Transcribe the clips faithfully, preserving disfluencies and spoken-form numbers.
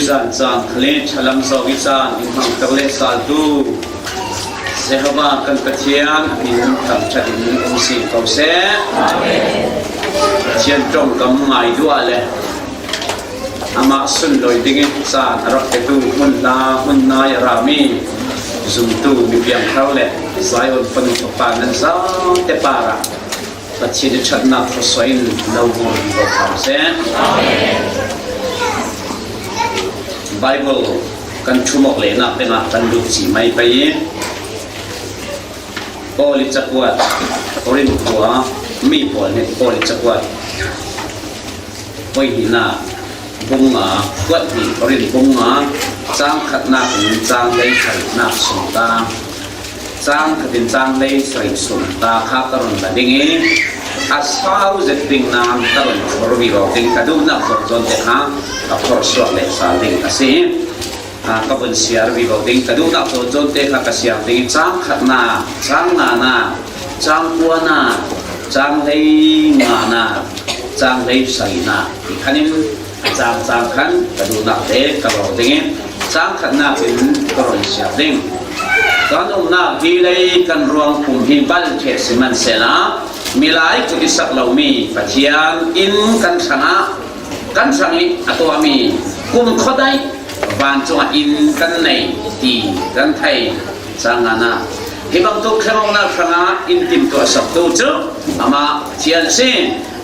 Zan zan khale thalam zawk i zan in hmang tak le saltu Jehovah kan Pathian min thangṭhat in um si ko seh. Pathian ṭongkam ngai duah le amah sunlawi dingin zan a rak petu hmun hla hmun nai a rami zumtu mi piangthar le Zion fanu fapa nan zawte parah Pathian i ṭhatnak thawsuah in lo hmang ko hram seh. Bible kan ṭhumawk lehnak dingah kan lut ci mai pei i Paul i cakuat Korin khua mi pawl nih Paul i cakuat Paul hnihnak bung nga, kuat hnih Korin bung nga, cang khatnak in cang hlei sarihnak sung ta, cang khat in cang hlei sarih sung ta kha ka run la ding i, a sau zet ding nan ka run phur vivo ding, ka duhnak zawnzawn te kha ka phorsuak leh sal ding a si. Aa, ka vun siar vivo ding, ka duhnak zawnzawn te kha ka siar ding i, cang khatnak, cang nganak, cang kuanak, cang hlei nganak, cang hlei sarihnak ti khan in a cang cang khan ka duhnak te ka lawh ding i, cang khatnak in ka run siar ding. Kan umnak hi lei kan ruang pum hi bal ṭheh si man sehla, milai kut i sak lomi Pathian in kan hrangah kan hrang i a tuahmi kumkhua daih vancungah inn kan nei ti kan thei. Cang nganak, hi bangtuk thlengawknak hrangah inn timtuah saktu cu amah Pathian a si.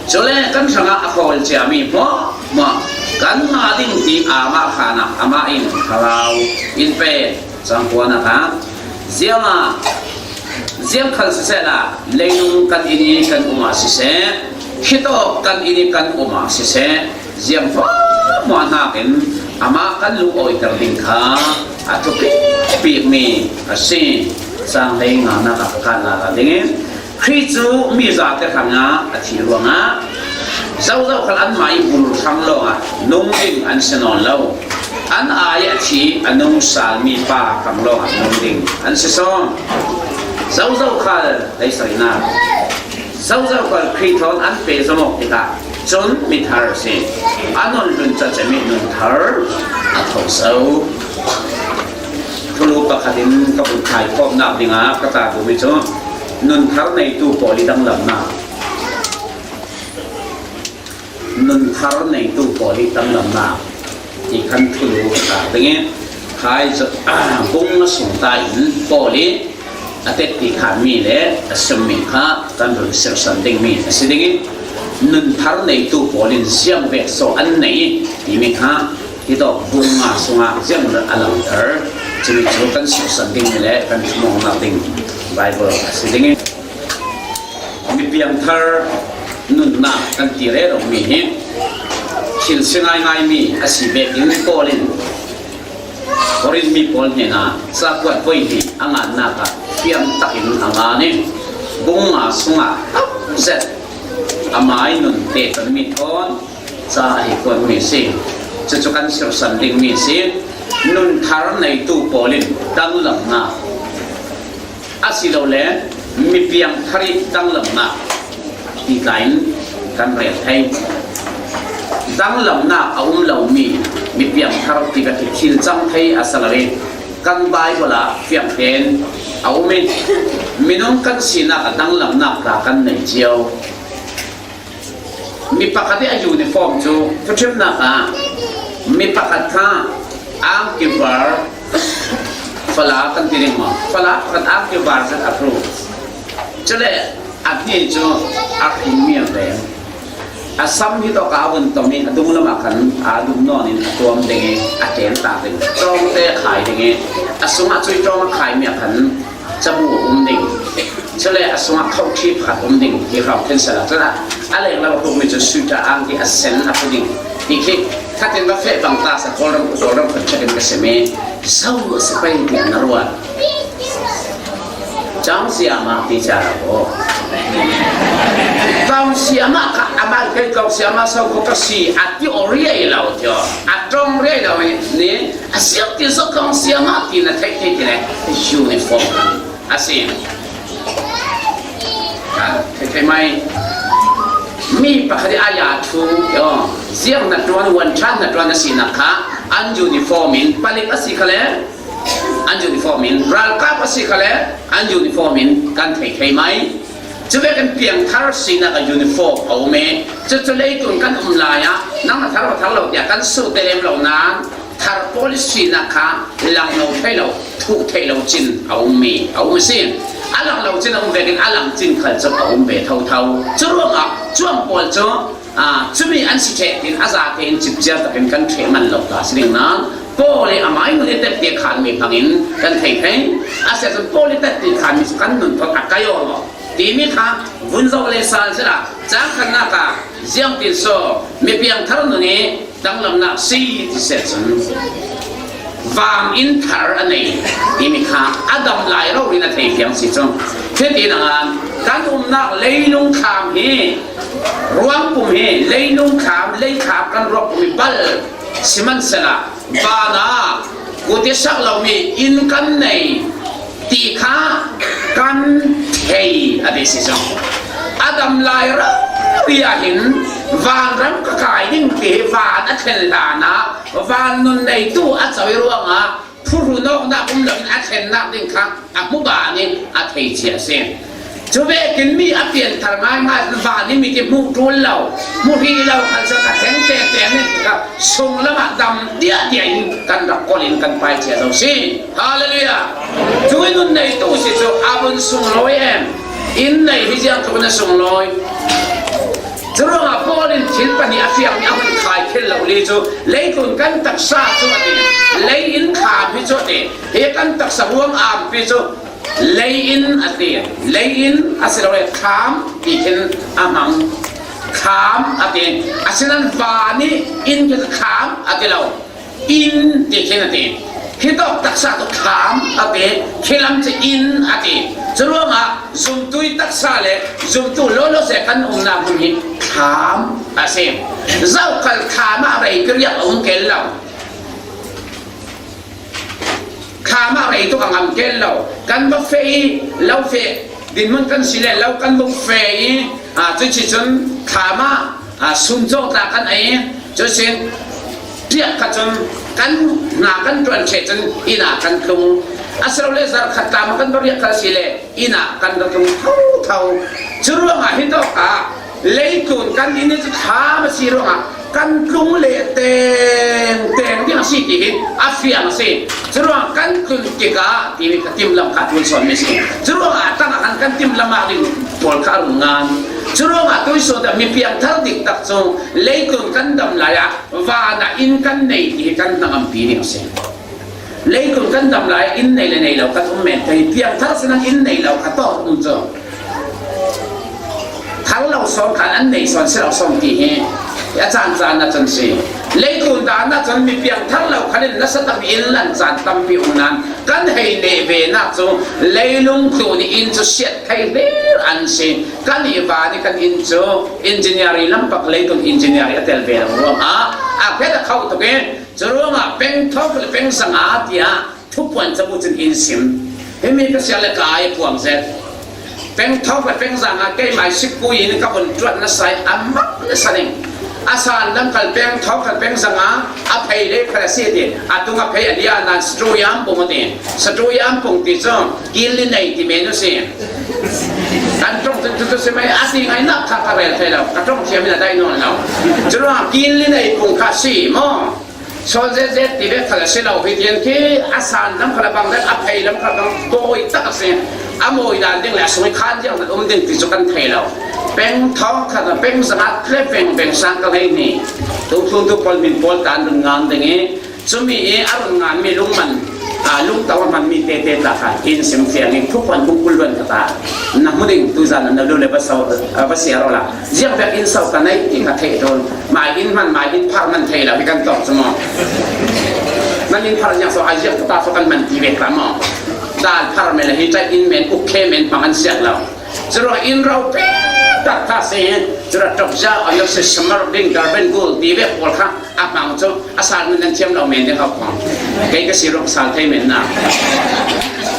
Cule kan hrangah a khawl ciami hmuahhmuah kan ngah ding ti aa mah khanak amah in thlarau in pe. Cang kuanak ah, ziangah, ziang khal sisehla, leilung kan inn i kan um ah siseh, khitawk kan inn i kan um ah siseh, ziang hmuahhmuah hnakin amah kan lungawiter ding kha a thupi bikmi a si. Cang hlei nganak ah ka kan lala dingin, Khrih cu mi zate hrangah a thih ruangah zozo khal anmah i bul hrang lawngah nung ding an si nawn lo. An ai a thih a nung salmi pa hrang lawngah nung ding an si sawn. Zozo khal hlei sarihnak, zozo khal Khrih thawn an pehzom awk tikah cun mithar a si. A nun hlun cacem i nun thar a tho so. Thulu pakhat in ka vun thai khawmnak dingah ka ta duhmi cu nun thar neitu pawl i danglamnak, nun thar neitu pawl i danglamnak ti khan thulu ka ta ding i, khai cu, ah, bung a sung ta in Paul i a tetti khanmi le a simmi kha kan run sirsan dingmi a si ding i, nun thar neitu pawl in ziang vek so an nei timi kha hitawk bung nga sungah ziang a langhter, cumi cu kan sirsan dingmi le kan ṭhumawknak ding Bible a si ding i, mi piangthar nunnak kan ti rero mi hi thil si ngaingaimi a si vekin Paul in Korin mi pawl hnenah cakuat voi hnih a ngannak ah fiang takin a ngan i, bung nga sungah hauh zet amai nun tetonmi thawn ca a hi kuatmi a si. Cucu kan sirsan dingmi a si. Nun thar neitu pawl in danglamnak, asilole mi piangthar i danglamnak ti tla in kan rel thei. Danglamnak a um lomi mi piangthar ti bek hi thil cang thei a si lo i, kan Bible ah fiang tein a um i, minung kan sinak ah danglamnak tla kan nei cio. Mi pakhat i a uniform cu thuṭhimnak ah mi pakhat kha angki var, fala kan ti ding maw? Fala pakhat angki var zet a hru. Cule a hni cu a hringmi a veng. A sam hi tawk a vun tom i a dunglam ah khan aa dum nawn in a tuam ding i a ṭen ta ding. Ṭawngte a khai ding i a sungah cui ṭawng a khaimi ah khan cabu a um ding. Cule a sungah khohṭhi pakhat um ding ti hrawng khin sala cun a lenglo a hrukmi cu sweater angki a sen a hru ding ti khi khatin va feh bang ta sa Kawlram, Kawlram khat ṭhat in ka sim i, so a si pei tiah na ruat. Cang siamah ti ca lo. Cang siamah kha amah kei cang siamah so ko ka si a ti aw riai lo tio. A ṭawng riai lo ni a siam ti so cang siamah ti na theih ti ti le uniform khan a si. Kha theih mai mi pakhat i a ya thu tio. Ziang na ṭuan, wan ṭhan na ṭuan a si nak kha An uniform in, palik a si kha le an uniform in, ralkap a si kha le an uniform in kan thei thei mai. Cu vekin piangthar sinak a uniform a um i, cucu leitlun kan um lai ah nang na thar, na thar lo tiah kan sute lem lo nain thar pawl i sinak kha lang lo thei lo, thuh theih lo cin a um mi a um a si. A lang lo cin a um vekin a lang cin khal cu a um ve thotho. Cu ruangah cuang pawl cu Aa, cumi an si ṭheh tiin a zate in cipciar takin kan ṭheh man lo ta si ding nain Paul i amai nun i tette khanmi hmangin kan thei thei. A si ahcun Paul i tette khanmi cu kan nun thawt a kai aw lo timi kha vun zoh le sal sila cang khatnak ah ziangtin so mi piangthar nun i danglamnak si ti si ahcun vang in thar a nei timi kha a dam lai rori na thei fiang si cu. Hiti nangin kan umnak leilung kham hi, ruangpum hi, leilung kham, lei kham kan ruangpum hi bal si hmanhsehla, van ah kut i sak lomi inn kan nei ti kha kan thei a ti si cu. A dam lai rori ah hin vanram ka kai ding ti hi van a thlen hlan ah, van nun neitu a co i ruangah phuhrun awknak um loin a thlennak ding kha a hmu ban i a thei cia a si. Cu vekin mi a pianthar ngaingai van i mit i hmuh ṭul lo, hmu hrih lo, khan cu ka thleng tete nih ka sunglam ah dam diahdiah in kan rak kolh in kan pai cia zo si. Hallelujah! Cu i nun neitu si cu a vun sunglawi em? Inn nei hi ziang tluk in a sunglawi. Curuangah Paul in thil pahnih a fiangmi a hun khai khel lo li cu, leitlun kan taksa cu a ti, lei in kham hi cu a ti, hi kan taksa huang ampi cu lei in a ti, lei in a si lo le kham ti khin a hmang, kham a ti, asinain van i inn khin kham a ti lo. Inn ti khin a ti. Hitawk taksa cu kham a ti, khilam cu inn a ti. Curuangah zumtu i taksa le zumtu lawlaw seh kan umnak hmun hi kham a si. Zokhal kham ah rei kiriak a um kel lo. Kham ah rei tuk a ngam kel lo. Kan va feh i lo feh dinhmun kan si le lo kan va feh i, aa, cuti cun kham ah Aa, sun cawk tla kan ei, cusin riak kha cun kan hna kan ṭuan ṭheh cun inn ah kan tlung. A si lo le zarh khat tla maw kan va riak kha si le inn ah kan va tlung thotho. Curuangah hitawk ah leitlun kan inn cu kham a si ruangah kan tlung le teng teng ding a si ti hi a fiang a si. Curuangah kan tlun tikah timi kha timlam kha tlun sawn mi si. Curuangah a tangah khan kan timlam ah ding pawl kha a rung ngan. Curuangah tuisawn ah mi piangthar diktak cu leitlun kan dam lai ah van ah inn kan nei ti hi kan hnangampi ding a si. Leitlun kan dam lai ah inn nei le nei lo kan um men thei, piangthar sinain inn nei lo kha tawk um cu. Thar lo sawng khan an nei sawn si lo sawng ti hi a caan caan ah cun si. Leitlun dan ah cun mi piangthar lo khalin nasa tak inn lan caan tampi um nan kan hei neh ve nak cu leilung tlun i inn cu siat thei hlir an si. Kan i van i kan inn cu engineering lam bak leitlun engineering a tel ve lo ruangah a phet a khauh tuk i curuangah peng thawk le peng zanga tiah thupuan cabu cun in sim. Himi ka siar le ka ai puang zet. Peng thawk le peng zanga keimah i sipui in ka vun ṭuat nasa i a mak nasa ding. A san lam khal peng thawk khal peng zanga a phei le khal a si ti. A tung a phei a lian nan satu yam pung a ti. Satu yam pung ti cu kil li nei ti men u si. Kan ṭong tu tu si mai a ti ngai nak kha ka rel thei lo. Ka ṭong thiam in a dai nawn lo. Curuangah kil li nei pung kha si maw? Sawl zet zet ti vek khal a si lo, hi tian khi a san lam khal a bang le a phei lam khal a bang dawi tak a si. A mawi dan ding le a sung i khan ziang um ding ti cu kan thei lo. Peng thawng khat a peng zanga tle veng veng sang ka hei ni. Tung tlung tu pawl min pawl tan run ngang ding i cumi i a run ngan mi lungman, a lungto a hman mi tete tla kha in sim fiang in thupuan bung kul luan khat a na hmu ding tu zan na lu le va so, va siar awla. Ziang vek inn so ka neih ti ka theih ṭul. Mai inn hman, mai inn phar hman thei lo hi kan tawk cu maw? Nan inn phar ziang so ai ziang ta so kan hman ti ve ta maw? Dal phar men le hi ṭai inn men, uk khe men hmang an siak lo. Curuangah inn ropi tak ta si, curuangah ṭawk zia, a nak si samar ding, darben gul ti ve pawl kha a hmang cu a sal men nan thiam lo men ding a hmang. Kei ka si ruang sal thei men na.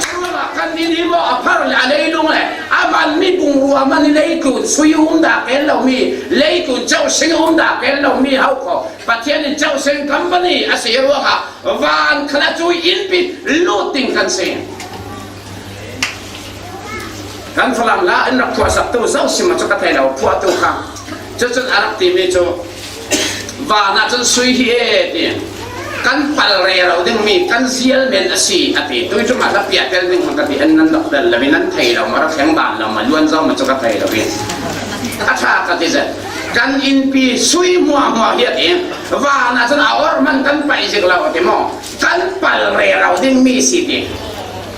Curuangah kan Ni maw, a phar le a leilung le a van mi bung rua man i leitlun sui um dah kel lo mi, leitlun ceuh sing um dah kel lo mi hau kho. Pathian in ceuh sing company a si ruangah van khala cui inpi lut ding kan si. Kan Falam la in rak phuahsak tu zo si ma cu ka thei lo, phuah tu kha. Cucun a rak timi cu, van ah cun sui hi e, ti. Kan pal rero dingmi kan zial men a si, a ti. Tui cungah hla piah tel ding hmang ka ti, an nan rak bel lo i nan thei lo, ma rak thleng ban lo, ma luan zo ma cu ka thei lo i. A ṭha ka ti zet. Kan inpi sui hmuahhmuah hi a ti. Van ah cun a or man kan paih zik lo, a ti maw? Kan pal rero dingmi si ti.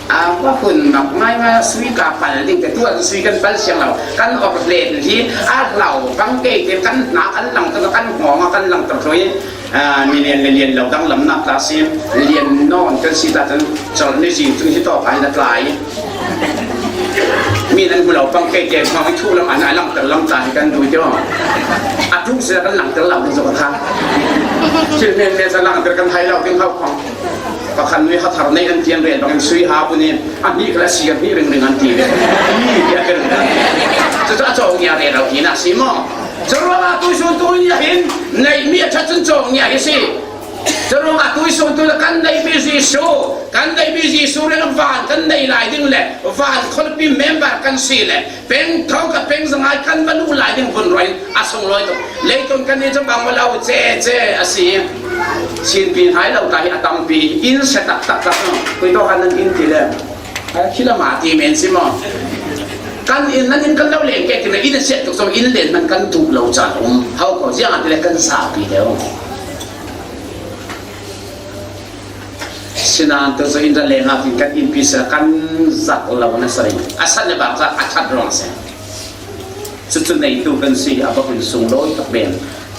A va hun mak ngaingai a sui ka pal ding te, tuan sui kan pal siang lo. Kan awk len hi a hlau pang kei te, kan hna kan langter, kan hngawng a kan langter tlui. A, milian le lian lo danglamnak ta si, lian nawn kan si ta cun, colh ni zing cun hi tawk ai na tlai. Mi nan hmu lo pang kei te, hngawng i thuh lam an a langter lam ta hi kan dui te. A ṭum si kan langter lo ding zong a kha. Thil men men sa langter kan hai lo ding hau khong. Pakhat nui ha thar nei an tian rel bangin sui ha bu nin a hnih kha a si a hnih ringring an ti ve. Hnih tiah ka ring an ti. Cucu a cawng nia rel lo hi na si maw? Curuangah tuisun tu nia hin neihmi a ṭhat cun cawng nia hi si. Curuangah tuisun tu le kan neihmi Jesuh, kan neihmi Jesuh rel van kan nei lai ding le van khualipi member kan si le Peng thawngkhat peng zangai kan va luh lai ding vun ruah in a sunglawi tuk. Leitlun kan nih cu bang va lo cece a si. Sinpi hai lo ta hi a tampi in sia taktak tak no. Khui tawk khan nan in ti le. A khi lam a ti men si maw? Kan in nan in kan lo len ke ti le in a siat tuk zong in len man kan duh lo caan um. Hau ko ziang a ti le kan sa pi deuh. Sinan tu cu in ra leng ah khin kan inpi sila kan zak lo na sa rih. A san le bak zak a ṭhat ruang a si. Cucu neitu kan si a va hun sunglawi tak men.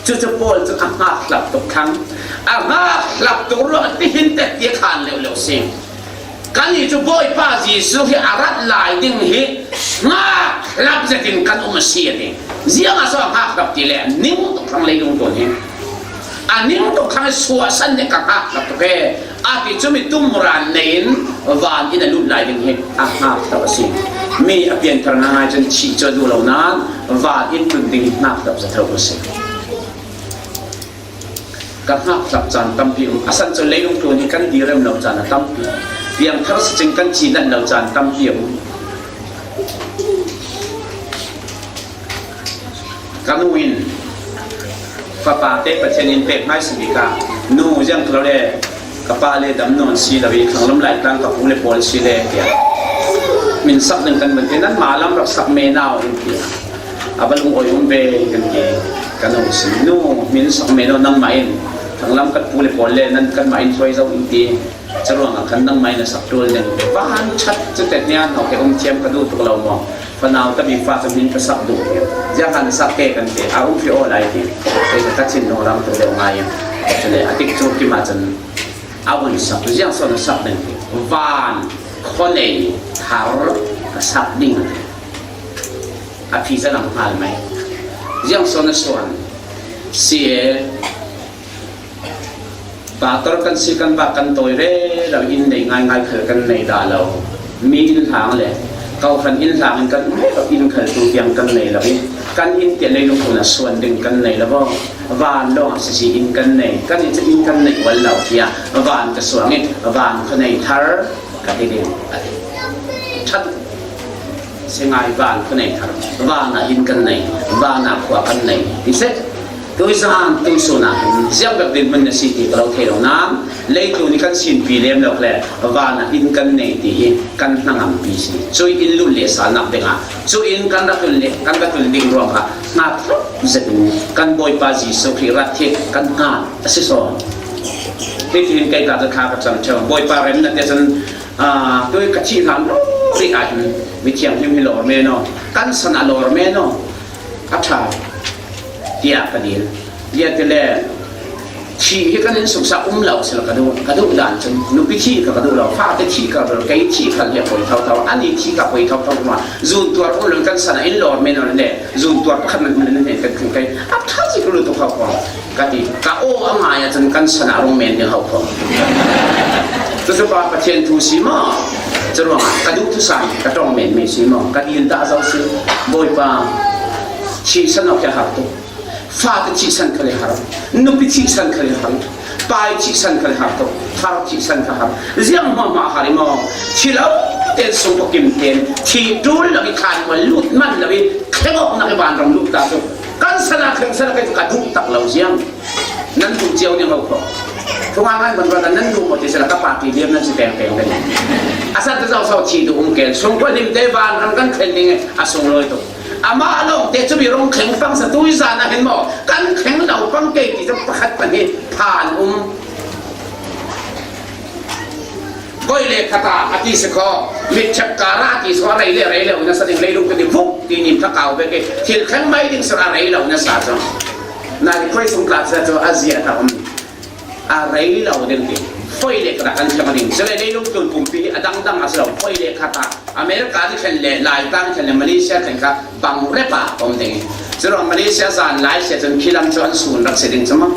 Cucu pawl cu a hngakhlap tuk thlang. A hngakhlap tuk ruang a tihin tek tiak han leuh leuh si. Kan i cu Bawipa Jesuh hi a rat lai ding hi hngakhlap zetin kan um a si a ti. Ziangah so a hngakhlap ti le ning tuk thlang leilung tuan hi. A ning tuk kha suahsan nih ka hngak tuk he, a ti cu mi tumran nei in van in a lut lai ding hi a hngak tuk a si. Mi a pianthar ngaingai cun thih cu a duh lo nain van in tun ding hi hngak tuk a si. Ka hngak tlak caan tampi um. A san cu leilung tlun hi kan direm lo caan a tampi. Piangthar sicing kan cinat lo caan tampi um. Ka nu in fapa te Pathian in pek hmaisa bik ah, nu ziang kha lo le ka pa le dam nawn si lo i, thanglam lai tlang ka pu le pawl si le tiah min sak ding kan ban ti, nanmah lam rak sak me nau in ti. A va lungawi um ve kan ti. Ka nu si, nu, min sak me naw nangmah in, thanglam kan pu le pawl le nan kanmah in hruai zo in ti. Curuangah khan nangmah in a sak ṭul ding. Van ṭhat cu te hnia hnawk he um thiam ka duh tuk lo maw? Fanau ta bik fa cu min ka sak duh. Zianghan sak ke kan ti, a um hrih aw lai ti. Kei ka thin nung rang tu deuh ngai. Cule a tik cu kim ah cun a vun sak, ziang sawn a sak ding ti. Van khuanei thar ka sak ding a ti. A phi zalam hngal mai. Ziang sawn a suan. Si e. Pastor kan si kan bah kan tawi rero in nei ngaingai khal kan nei dah lo. Mi inn hlang le kau khan inn hlang in kan um rero in khal tu tiang kan nei lo i kan inn tiah leilung khun a suan ding kan nei lo. Van lawng a sisi in kan nei, kan i cu in kan nei ual lo tiah van ka suang i van kha nei thar ka ti ding a ti. Ṭhat si ngai, van kha nei thar, van ah inn kan nei, van ah khua kan nei ti seh. Tui zan tui sun ah hin ziang bek dinhmun na si ti ka lo thei lo nain, leitlun i kan sinpi lem lo le van ah inn kan nei ti hi kan hnangampi si. Cui in lut le salnak ding ah cu in kan rak tlun le kan rak tlun ding ruang kha hngak zetin kan Bawipa Jesuh Khrih rat hi kan hngak a si sawn. Hiti hin kei ta cu thla ka cam ṭheu. Bawipa remnak te cun, aa, tui ka thih hlan lo rih ah hin mithianghlim hi lawr men aw, kan san a lawr men aw, a ṭha tiah ka dil. Ziahtile thih hi kan innsuksa um lo sila ka duh, ka duh dan cun nupi thih ka, ka duh lo, fate thih ka, kei thih khal hi a poi thotho, ani thih ka poi thotho hna. Zuntuar um lo kan san a in lawr men aw le zuntuar pakhat man um le nan hnen kan khin kai a ṭha zik lutuk hau kong. Ka ti, ka aw a ngai ahcun kan san ah rung men ding hau kho. Cucu pa Pathian thu si maw? Curuangah ka duh thusan ka ṭawng menmen si maw, ka dil dah zo si. Bawipa, thihsan awk hi a har tuk. Fate thihsan kha le har. Nupi thihsan kha le har. Pai thihsan kha le har tuk. Thar thihsan kha har. Ziang hmahmah har i maw. Thi lo ten sung paw kim ten. Thi ṭul lo i khan maw lut man lo i. Thleng awknak i vanram lut ta tuk. Kan sala thleng sala kai tuk ka duh tak lo ziang. Nan duh cio ding ho khawh. Thungai ngai ban ruat nan duh maw ti sela ka party liam nan si pengpeng ding. A san te zau sau thi duh um kel. Sungkuan lim te vanram kan thleng ding e, a sung lawi tuk. Amah lawngte cu mi rong thleng pang sa tui zan ah hin maw. Kan thleng lo pang kei ti cu pakhat pahnih phan um. Koi le khata a ti si kho, mit chep kara a ti si kho, a rei le rei lo na sa ding leilung ka ti vuk ti nim kha kau ve ke, thil thleng mai ding sir a rei lo na sa cang. Na ni koi sung tla sa cu a zia ta um. A rei lo ding ti. Koi le khata kan chang ding. Sir leilung tun pumpi a dang dang a si lo. Koi le khata America ni khen le, Laitang khen le, Malaysia khen kha bang repa om ding. Sir Malaysia zan lai sia cun khilam cu an sun rak si ding cuma.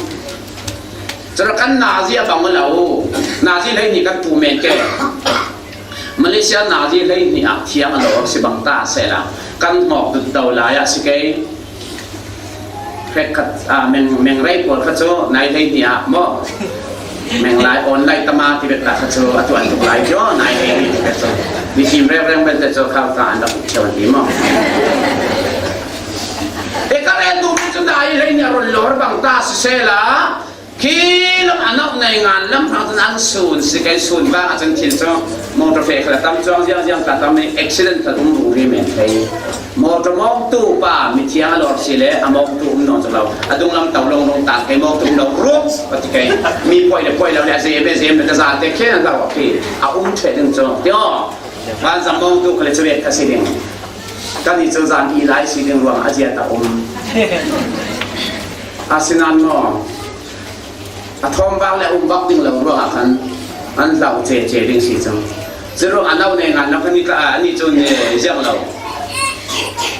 Cun kan nazi a bang lo. Nazi hleihnih kan puh men ke. Malaysia nazi hleihnih ah thiang a lo si bang ta sehla kan hngawk dut do lai ah si kei. Hrekkhat, ah, meng, mengrei pawl kha cu nai hleihnih ah maw? Menglai online tama ti bek ta kha cu a tuan tuk lai jo nai hleihnih ti bek cu. Mihim rengreng bente cu khau ta an rak uk cheu an ti maw? E ka rel duhmi cu nai hleihnih a run lawr bang ta sisehla khi lam a nauh nei ngan lam hrang cun an sun si kei sun vang a cun thil cu motor fe kha tam cuang ziang ziang ta tam i accident kha um ruri men thei. Motor mawngtu pa mithiang a lawr si le a mawngtu um nawn cu lo. A dunglam to long long ta kei mawngtu um lo rup a ti kei. Mi poi le poi lo le a zem le zem le ka zate khen an lo a khi a um ṭheh ding cu. Tio. Vanzam mawngtu kha le cu vet kha si ding. Kan i cu zan i lai si ding ruang a ziat a um. Asinain maw? A thawm vak le a um vak ding lo ruangah khan an hlau cece ding si cang. Curuang a no nei ngan lo khan ni tla, ani cu ni ziang lo.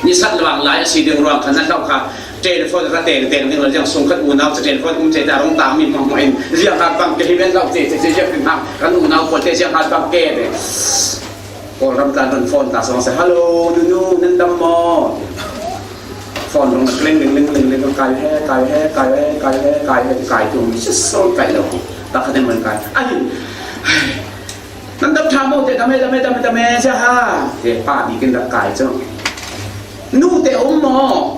Ni sat luang lai a si ding ruang khan an hlau kha telephone ka teng teng ding lo ziang sung khat unau cu telephone um cece a rung tang mi hmang hmang in ziang hat bang ke hi ven hlau cece ziang hna kan unau pawl te ziang hat bang ke ve. Kawlram tlan ron phone ta sawng se, "Hello, nunu, nan dam maw?" Phone rung na kling ling ling ling ling kai he, kai he, kai he, kai he, kai he, kai tung si so kai lo. Ta kha den man kai. Ai. Nan dam tha maw te dam he, dam he, dam he, dam he, sia ha. Te pa bi kin rak kai chu. Nu te um maw?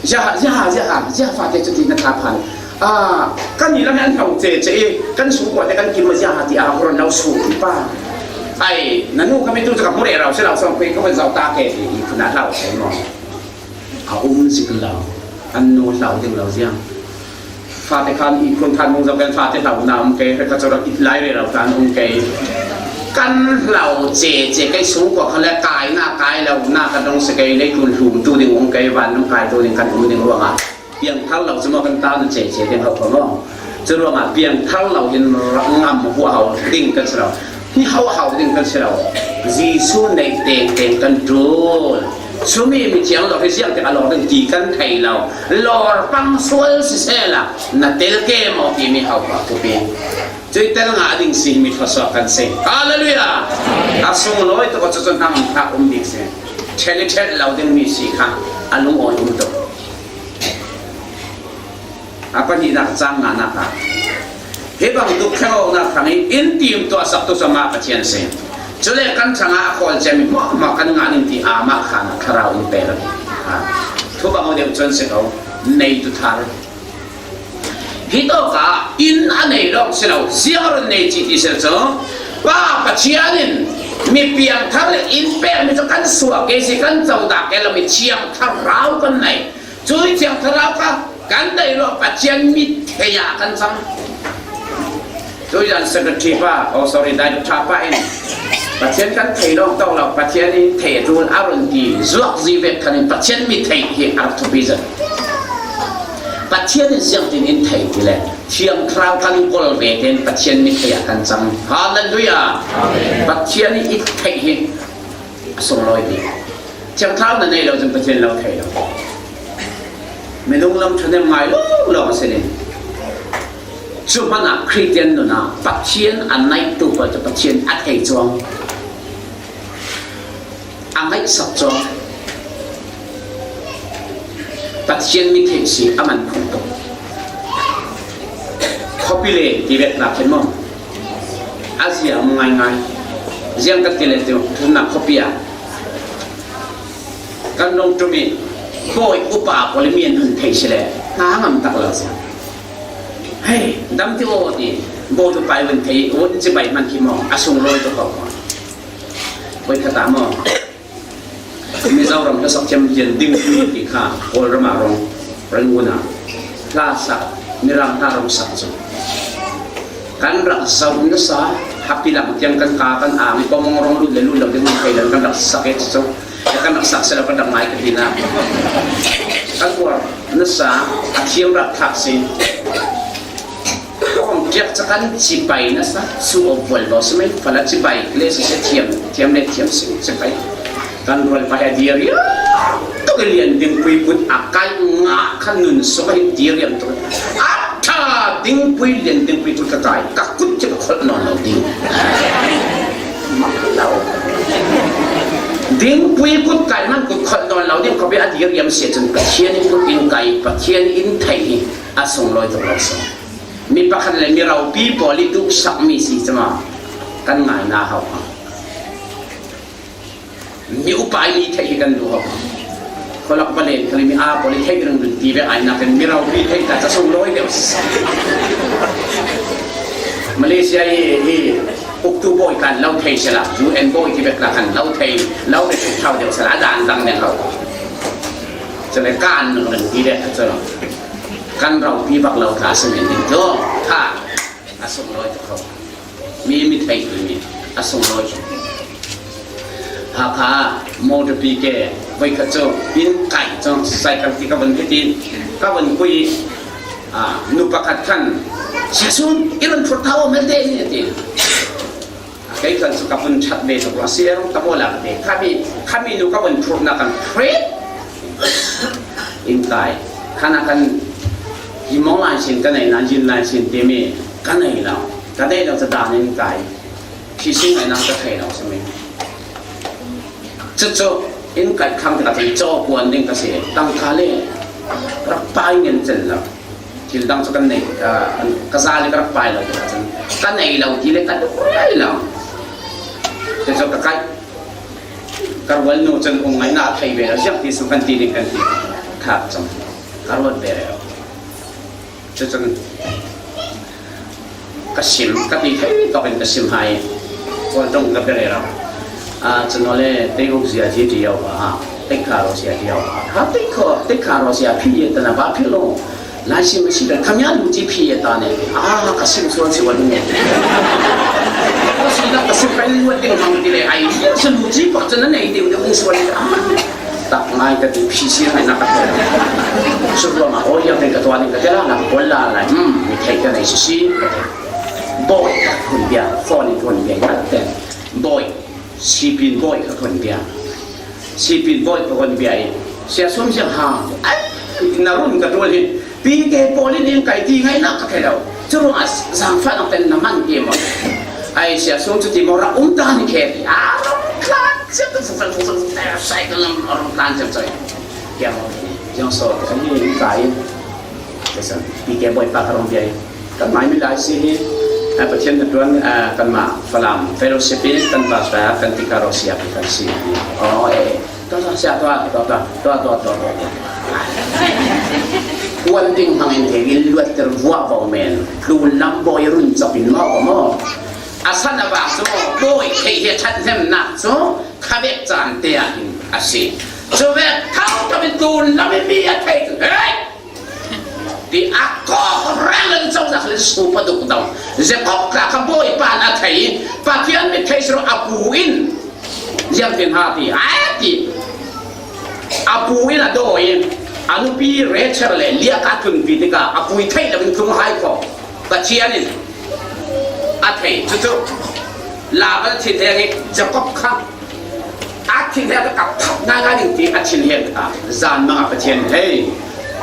Ziaha, ziaha, ziaha, ziaha fate cu ti na tha phan. Ah, kan ni lam an hlo ce ce i kan su ko te kan kim ma ziaha ti a ron lo su ti pa. Ai, na nu kami tu ka mu re rau se lau song kui ka ban zau ta ke ti i kuna hlau se mo. A um zik lo. An nu hlau ding lo ziang. Fate khan i kun khan mung zau kan fate hlau na um ke, ka chora i lai re rau kan um ke. Kan hlau ce ce kai sung ko khan le kai na kai lo na ka dong se kai le kun hlum tu ding um ke van nung kai tu ding kan um ding ruang a. Piang thar lo cuma kan ta na ce ce ding hau ko mo. Cu ruang a piang thar lo hin ngam hu hau ding kan si lo. Ni hau hau ding kan si lo. Jesu nei teng teng kan tul. Sumi mi thiang lo hi ziang te a lo ding ti kan thei lo. Lor pang sual si se la. Na tel ke mo ti mi hau pa kupi. Cui tel nga ding si mi thawsuak kan si. Hallelujah. A sung lawi tu ko cu cu hnang thak um ding si. Ṭhen i ṭhen lo ding mi si kha a lungawi um tuk. A pahnihnak cang nganak ah hi bang tuk thlengawknak hrang i in tim tuahsak tu cu amah Pathian si. Cule kan ṭhang ah a khawl ciami hmuahhmuah kan ngah ning ti amah khan thlarau in pe lo. Thu bang aw deuh cun si ko, nei tu thar. Hi tawk ah in a nei lawng si lo, ziang run nei cih ti si lo cu, Pa Pathian in mi piangthar le in pekmi cu kan suak ke si, kan codah ke lo mi thiang thlarau kan nei. Cui thiang thlarau kha kan nei lo Pathian mit thei ah kan cang. Cui zan secretary pa, oh sorry, director pa in Pathian kan thei lawng tawk lo, Pathian in thei a ṭul a run ti zuak zi vek khan in Pathian mit thei hi a rak thupi zet. Pathian in ziangtin in thei ti le thiang thlarau kan kol ve tein Pathian mit thei ah kan cang. Hallelujah! Pathian in i theih hi a sunglawi bik. Thiang thlarau na nei lo cun Pathian lo thei lo. Minung lam ṭhahnem ngai lo lawng a si ning. Cu hmanh ah Khristian nun ah Pathian a naihtu pawl cu Pathian a thei cuang. A ngaihsak chuan Pathian mi theih si a man phung tuk. Khawpi le ti vek na khen maw? A ziam ngai ngai. Ziam ka ti le tu, tu na khawpi a. Kan rawng ṭum i, bawi upa pawh le mi an hun thei si le, hna ngam tak lo si. Hei, dam ti aw ti, bawi upa i hun thei, hun chibai hman khi maw, a sunglawi tuk ho maw. Bawi khat a maw. Mizoram hla sak thiam lian ding ti kha, Kawlram a rawng, Rangoon a. Hla sak, Mirang hla rawng sak chu. Kan rak zoh nasa, happy lang tiang kan ka kan ang, pawmawng rawng lut le lut lo ding hmun thei lo kan rak sak e chu chu. Kan rak sak se lo kan rak ngai ka ti na. Kan uar nasa, a thiam rak thak si. Kawng tiak cha kan chibai nasa, chu awm vual lo si mai, fala chibai le si se thiam, thiam le thiam si chibai. Kan rual pa he dir ya. Tuk lian dingpui kut a kai nga khan nun so ka hi dir yam tuk. A ṭha dingpui lian dingpui kut ka kai. Ka kut chu ka khawlh nawn lo ding. Dingpui kut kai man kut khawlh nawn lo ding, khawpi a dir yam sia chun Pathian in kut in kai, Pathian in thei hi a sunglawi tuk lo sung. Mi pakhat le mi ropi pawl i duhsak mi si chama kan ngaina hau. Mi upa i mi theih hi kan duh ho. Kholak balen khali mi a pawh i theih ring ring ti ve ai nakin mi ropi theih ta cha sunglawi deuh. Malaysia i, i uktu bawi kan lo thei sela, U N bawi ti ve kan lo thei, lo ve suk thau deuh sela, a dan dang nen lo. Chale kan ring ring ti ve ka chalo. Kan ropi bak lo ka semen ding to. Tha. A sunglawi tuk ho. Mi, mi theih tu mi a sunglawi tuk. Hakha, motor pi ke, voi kha chu, in kai chu, cycle ti ka von phi ti, ka von pui, a, nu pakhat khan, "Sia Sum, i rawn phur ta awm el te ni," a ti. A kei khan chu ka vun ṭhat ve tuk lo, "Sia, rawng ta maw la," ka ti. Khami, khami nu ka von phurna kan phrit. In kai. Khana kan hi mawng lai sin ka nei nan, zin lai sin ti mi ka nei lo. Ka nei lo chu dan in kai. Khi sin ngai nan ka thei lo chu mi. Chu chu in kai khang ka thei chaw kuan ding ka si. Tang kha le rak pai ngen chen lo. Thil dang chu kan nei, ah, ka za le ka rak pai lo chu ka chun. Ka nei lo ti le ka duh riai lo. Chu chu ka kai. Ka rual nu chun um ngaina a thei ve lo, ziang ti sung kan ti ding kan ti. Thak chang. Ka ruat ve lo. Chu chun ka sim, ka ti thei tawkin ka sim hai. Kual tawng ka be rero. A, chun awle, Teiguk zia zia ti yau ba, Teikha ro zia ti yau ba. Ha, Teikha, Teikha ro zia phi ye ta na ba phi lo. Lai sim si kan kham ya lu chi phi ye ta ne. A, ka sim suan si wan ne. Ka si na ka sim kai lu ding mang ti le ai. Ya si lu chi pak chen na nei ding ding suan. A, tak ngai ka ti phi si ngai na ka. Su ruang a, o ya ka tua ni ka te la na ka pol la la. Hmm, mi thei ka nei si si. Bawi ka hun bia, phone hun bia ka te. Bawi, sipin bawi ka hun bia. Sipin bawi ka hun bia i. Sia Sum sia ha. Ai, na run ka tul hi. Pi ke polin in kai ti ngai na ka thei lo. Chu ruang a zang fa na ten na man ke mo. Ai, Sia Sum chu ti mo ra um ta ni ke. A, ram tlan, sia tu fu fu fu fu. Sai ka lam ram tlan sia sai. Kia mo. Yang so, ani kai. Sia, pi ke bawi pa ka rong bia i. Kan mai mi lai si hi, a, Pathian na tuan, a, kan ma Falam fellowship hi, kan pastor, kan ti ka ro sia pi kan si hi. O, e, tua, tua, sia, tua, tua. Kuan ding hmang in thei in luat ter vua vau men. Tlun lam bawi run chap in mau, mau. A san a vak chu, bawi thei hi a that hnem nak chu, kha vek chan te a hin a si. Chu vek thau thau in tlun lam in mi a thei chu, hei! Ti a kawk reng leng chauh zak leh sup a duk dau. Jacob kha kha bawi pan a thei, Pathian mi thei si lo a pu in. Ziam tin ha ti, a ti. A pu in a dawi in, a nupi Rachel leh Leah kha a tlunpi tikah, a pu i theih loin tlung hai khaw. Pathian in a thei. Chu chu, Laban a thinheng hi Jacob kha. A thinheng ka phak ngai ngai ding ti a thinheng ta. Zan manga Pathian hei.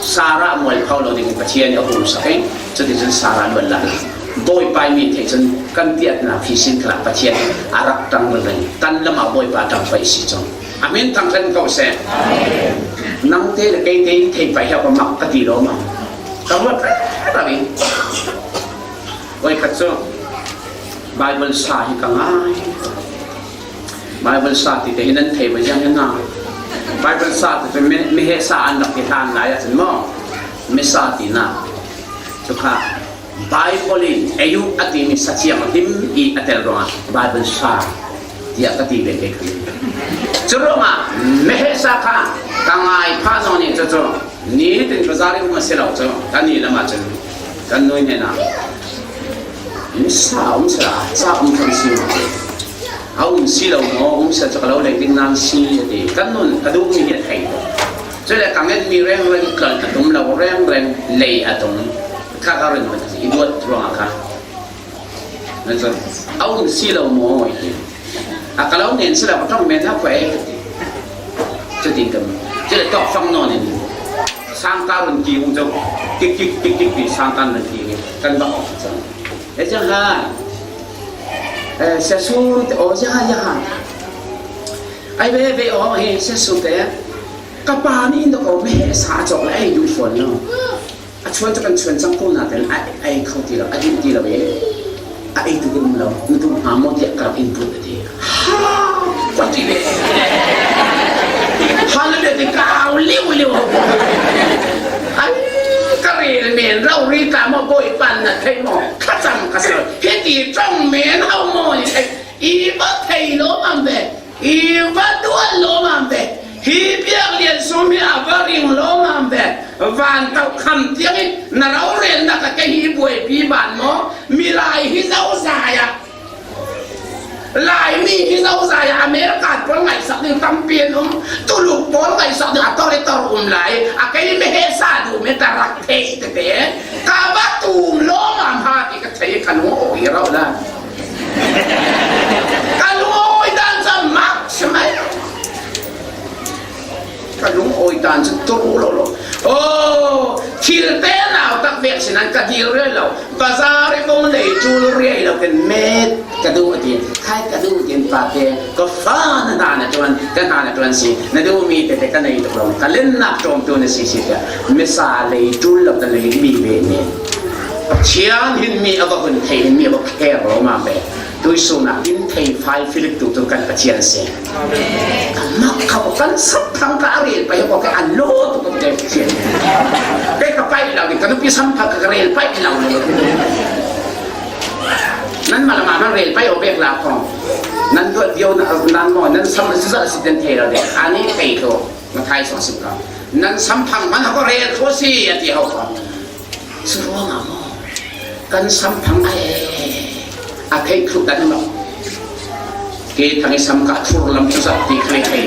Sarah mual pho lo ding Pathian in a hung sak e. Chuti chun Sarah luat la. Bawipa i mi theih chun kan piatna phisin khalah Pathian a rak tang ringring. Kan lamah Bawipa tang pai si chun. A min thang kan ko se. Nangte le keite i thei pai hiau ka mak ka ti lo ma. Ka ruat rau in. Oi khat chu Bible sa hi ka ngai. Bible sa ti te hi nan thei ma ziang hi na. Bible sa ti te mi, mi he sa an rak ti hlan lai a chun maw. Mi sa ti na. Chu kha Bible in ei uh a ti mi sa chiang a him i a tel ruangah Bible sa tiah ka ti ve kei khan. Chu ruangah mi he sa kha ka ngai pha zaw ni chu chu. Nitin bazar i um a si lo chu, kan ni lamah cun kan nu hnenah, "Um sa, um sa, sa um kan si maw? A um si lo maw? Um sa cu ka lo lei ding nan si," a ti. Kan nun ka duhmi hi a thei lo. Cule ka ngetmi rengreng kal a tum lo, rengreng lei a tum. Kha ka rin i duat ruangah kha. Na cun, "A um si lo maw?" i ti. "A ka lo nen si lo, ka ṭong men hna khuai," ka ti. Cutin kan, cule tawk fang nawn in sangka run ki um cang, kik, kik, kik, kik, ti sangka run ki kan va awk cang. E cang ha, eh, sia su te aw, ya, ya. Ai ve, ve aw, he, sia su te. Ka pa nih in dok aw, me he sa cawk le ei duh fawn lo. A chuan cu kan chuan cang ko nain a, a ei kho ti lo, a duh ti lo e. A ei tu kan um lo, na duh hnga maw tiah ka rak in put a ti. Ha! Kua ti ve. Ha le ve ti ka au liu liu. Ai, ka rel men rau ri ta maw, Bawipa na thei maw? Ka cam ka sal. Hiti ṭong men au maw ni thei. I va thei lo am ve. I va dual lawmam ve. Hi biaklian sum hi a va ring lawmam ve. Van tokham tiangin na rorelnak a kei hi buaipi ban maw? Milai hi zozai ah, Laimi hi zozai ah, America pawl ngaihsak ding tampi an um, Tuluk pawl ngaihsak ding a tor i tor um lai. A kei me he sa duh me ta rak thei tete. Ka va tum lawmam ha ti ka thei ka lung awi rau la. Ka lungawi dan cu a mak si mai. Ka lungawi dan cu tur lo lo. Oh, thil te nau tak vek si nan ka dil riai lo. Bazar i kong lei tul riai lo kan met ka duh a ti. Khai ka duh tin pa te ka fa na hna na tuan, ka hna na tuan si. Na duh mi te te ka nei tuk lo. Ka lennak ṭawm tu na si si te. Misa lei tul lo ka lei mi ve ni. Pathian hin mi a va hun thei, hin mi a va kher lo ma ve. Tuisun ah in thei fai filik tu tu kan Pathian si. Ka mak kho kan sap thang ka a rel pai ko ka a lo tu ko te Pathian. Ke ka pai lo ni ka nupi sam pha ka rel pai lo. Nan malama nan rel pai o bek la ko. Nan duat dio nan mo nan sam sa si den thei lo de. Ani thei to. Ma thai so sim ka. Nan sam phang man ko rel ko si a ti ho ko. Cu ruangah maw kan samphang ai a theih thluh dan maw? Ke thang i sam ka thur lam cuzat ti kha i thei.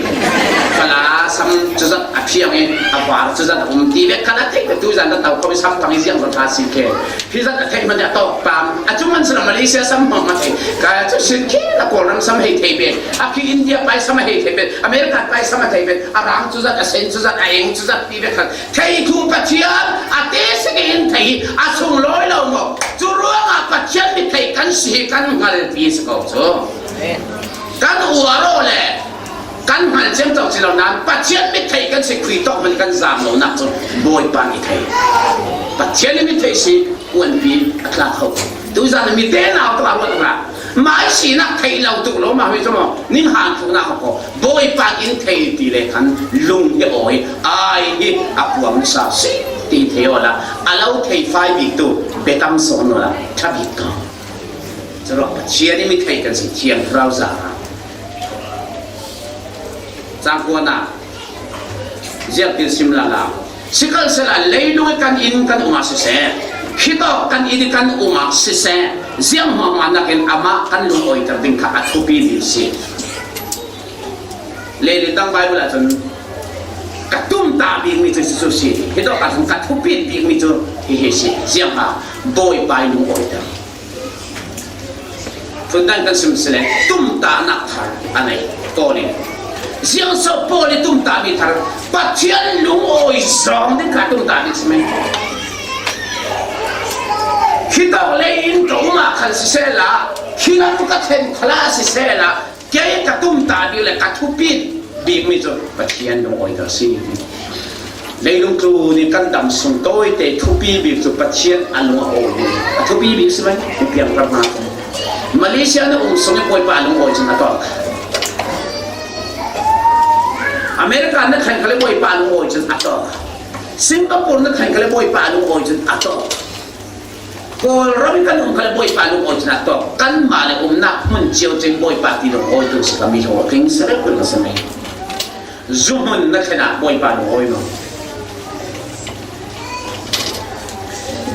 Fala sam cuzat a thiang i a var cuzat a um ti ve kha la theih ve tu zan da tau kho i samphang i ziang zat ha si ke. Hi zat a theih man a tawk pam a cu man sila Malaysia samphang ma thei. Ka cu sin ke la Kawlram sam hei thei ve. A khi India pai sam a hei thei ve. America pai sam a thei ve. A rang cuzat a sen cuzat a eng cuzat ti ve kha. Thei thu Pathian a te si ke in thei a sung lawi lo maw? Cu ruangah Pathian mi thei kan si hi kan hngalpi si ko cu. Kan uar aw le kan hngal ciamco si lo nain Pathian mi thei kan si khui tawk hmanh kan zam lo nak cu Bawipa mi thei. Pathian mi thei si kuanpi a tla kho. Tuzan mi te nau tla ruat ra. Mai sinak theih lo tuk lo mah mi cu maw? Ning han thuknak ko Bawipa in thei ti le khan lung hi awi, ai hi a puang sa si ti thei awla a lo thei fai bik tu betam sawn awla tha bik ko. Curuak Pathian in mi thei kan si thiang thlarau za. Cangkuan ah ziak tin sim lala. Sikhalsehla leilung i kan in kan um ah siseh, khitawk kan in i kan um ah siseh, ziang mahmah nakin amah kan lungawiter ding kha a thupi bik si. Leilen dang Bible ah cun ka tumtah bikmi cu Jesuh si, hitawk ah cun ka thupit bikmi cu hihi si, ziangha Bawipa i lungawiter. Phundan kan sim sile, tumtahnak thar a nei Paul in. Ziangso Paul i tumtahmi thar Pathian lungawi zawng ding kha tumtah bik si men. Khitawk lei in ka um ah khan sisehla, khilam ka thlen khalah sisehla, kei ka tumtah bik le ka thupit bikmi cu Pathian lungawiter si. Leilung tlun i kan dam sung tawite thupi bik cu Pathian a lung a awi bik. A thupi bik si mai, i piang par hna. Malaysia na um sung i Bawipa a lung awi cun a tawk. America na thlen khal i Bawipa a lung awi cun a tawk. Singapore na thlen khal i Bawipa a lung awi cun a tawk. Kawlram i kan um khal Bawipa lungawi cun a tawk. Kanmah le umnak hmun cio cun Bawipa ti lungawi tu si kami hlawhtling si rek ka si mai. Zu hmun na thlenah Bawipa lungawi maw?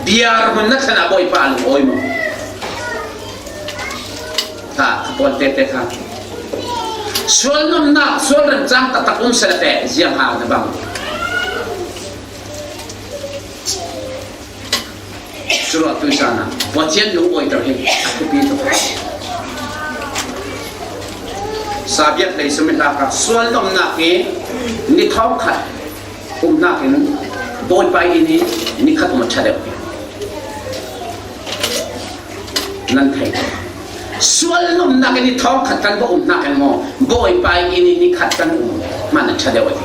Biar hmun na thlenah Bawipa lungawi maw? Ka, ka pawl tete kha. Sual nomnak, sual remcang taktak um seh la teh, ziang hau na bang. Curuah tuihsan ah Pathian lungawiter hi a thupi tuk. Sabiat lei sumi hlaka sual nomnak hi ni thawngkhat um hnakin Bawipa inn hi ni khat um a ṭha deuh hi. Nan thei. Sual nomnak in i thawngkhat kan va um hnakin maw, Bawipa inn i ni khat kan um hman a ṭha deuh a ti.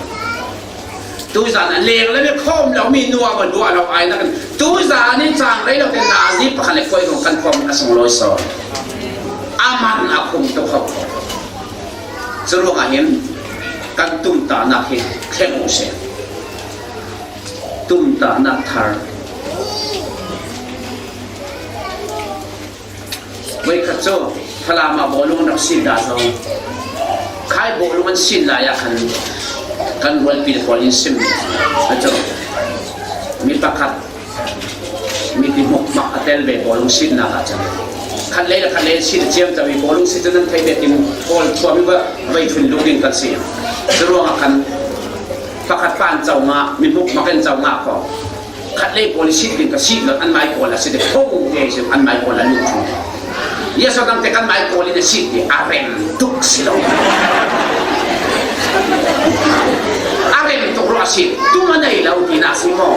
Tuzan a leng le mi khawm lo mi nuam a duah lo ai nakin tuzan i cang rei lo te nazi pakhat le kuai zong kan khawm a sung lawi sawn. A man a khum tuk ho. Curuangah hin kan tumtahnak hi thleng uh seh. Tumtahnak thar. Voikhat cu Falam ah bawlung an rak sin dah zong, khai bawlung an sin lai ah khan kan rualpi pawl in sim a cu. Mi pakhat mipi hmuk mak a tel ve bawlung sinnak ah cun khat lei le khat lei an sin a ciamco i bawlung si cu nan theih ve tin kawl thuam i va vei thun lu ding kan si. Curuangah khan pakhat pa an co ngah, mi hmuk mak in co ngah ko. Khat lei pawl i sih ding ka sih lo, an mai pawl a si ding. Thong te si, an mai pawl a lut thung. Ia so dang te kan mai pawl in a sih ding, a rem tuk si lo. A rem tuk ruah a si, tum a nei lo ti na si maw?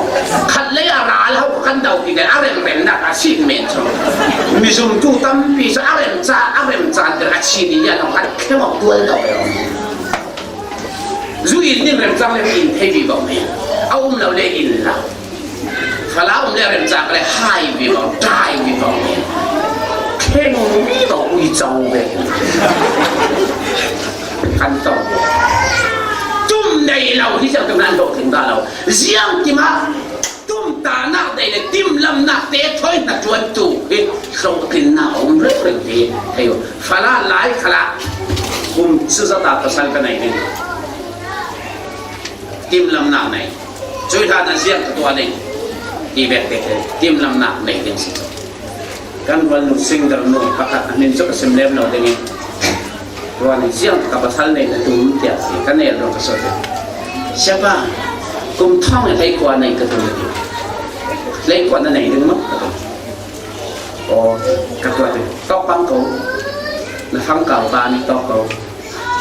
Khat lei a ral ho kan dau ti ding, a rem rem nak a si men so. Mi zum tu tampi so a rem ca, a rem ca ter a si ni ia no kan khe mo tual lo. Zu in ning rem cang le in thei vi bau ni. A um lo le in la. Fala um le remcang le hai vivo, dai vivo. Kheng vivo, ui cau ve. Kan to. Tum nei lo, hi cang tum nan do thing da lo. Ziang ti ma, tum ta nak dei le, tim lam nak te thoi na tuan tu. Hi, so tin na um rek rek ti. Hei, fala lai khala. Kum su za ta pasal ka nei ni. Tim lam nak nei. Cui hlan ah ziang ka tuah ding ti bek te, tim lam nak nei ding si. Kan rual nu singdar nu pakhat a min cu ka sim lem lo ding i, rual in ziang ka pasal nei na tum tiah si ka nel ruang ka sawt ding. Siapa, kum thawng in hleikua nei ka tum ding. Hleikua na nei ding maw? Ka tum. Aw, ka tuah ding. Tawk pang ko. Na fangkau pa nih tawk ko.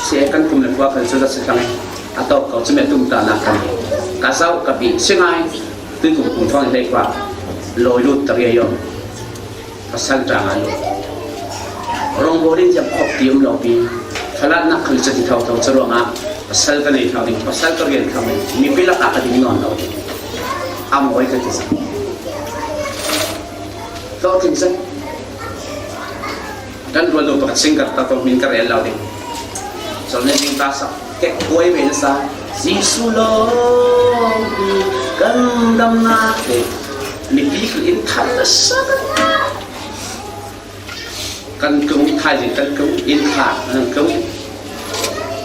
Si kan kum le khua kan cu si thlang a tawk ko cumi tum ta nak kan. Ka zau ka bih si ngai. Tui kum kum thawng hlei khua. Lawi lut ta ria yom. Pasal tang a lut. Rong bawlin jam khop ti um lo pi. Falat nak kan cati thau thau caruang a. Pasal ka nei thau ding, pasal ka rian thau ding. Mi pilak a ka ding nawn lo ding. Am oi ka ti sa. Tawk thim sa. Kan rual lo pakhat sing ka ta ko min ka rel lo ding. Chol ne ding ta sa. Kek kuai ve na sa. Jesu lo. Kan dam na ke. Ni pi ku in than na sa. Kan kung thai jing kan kung in tha kan kung.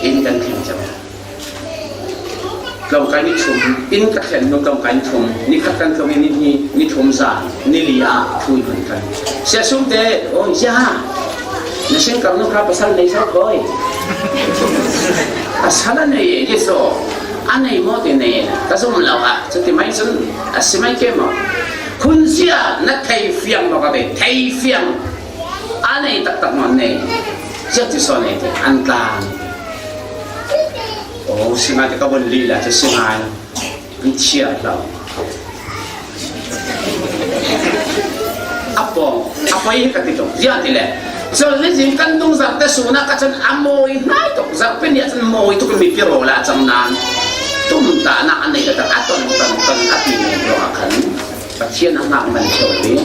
In kan thim cham. Tlawngkai ni thum, inn ka thlen hnu tlawngkai ni thum, ni khat kan tlawng in ni hni, ni thum zan, ni li ah thu i hun kan. Sia Sumte, aw, ya, na singkar nu kha pasal nei zo khoi. Pasal a nei e, Jesu. A nei maw ti nei e. Ka zum lo ah, cuti mai cun a si mai ke maw. Hun sia na thei fiang maw ka ti, thei fiang. A nei taktak maw nei. Sia ti saw nei ti, an tlang. Aw, si ngai ti ka vun lih la cu si ngai. An chiah hlo. A pawng, a poi hi ka ti tuk. Ziah ti le. Chol ni zing kan dung zar te suna ka chan a mawi hnai tuk. Zar pe nia chan mawi tuk mi pi rawl a cang nan. Tum ta na a nei ka ta a ton ton ton a ti nei ruang a khan. Pathian a ngak man cheu li.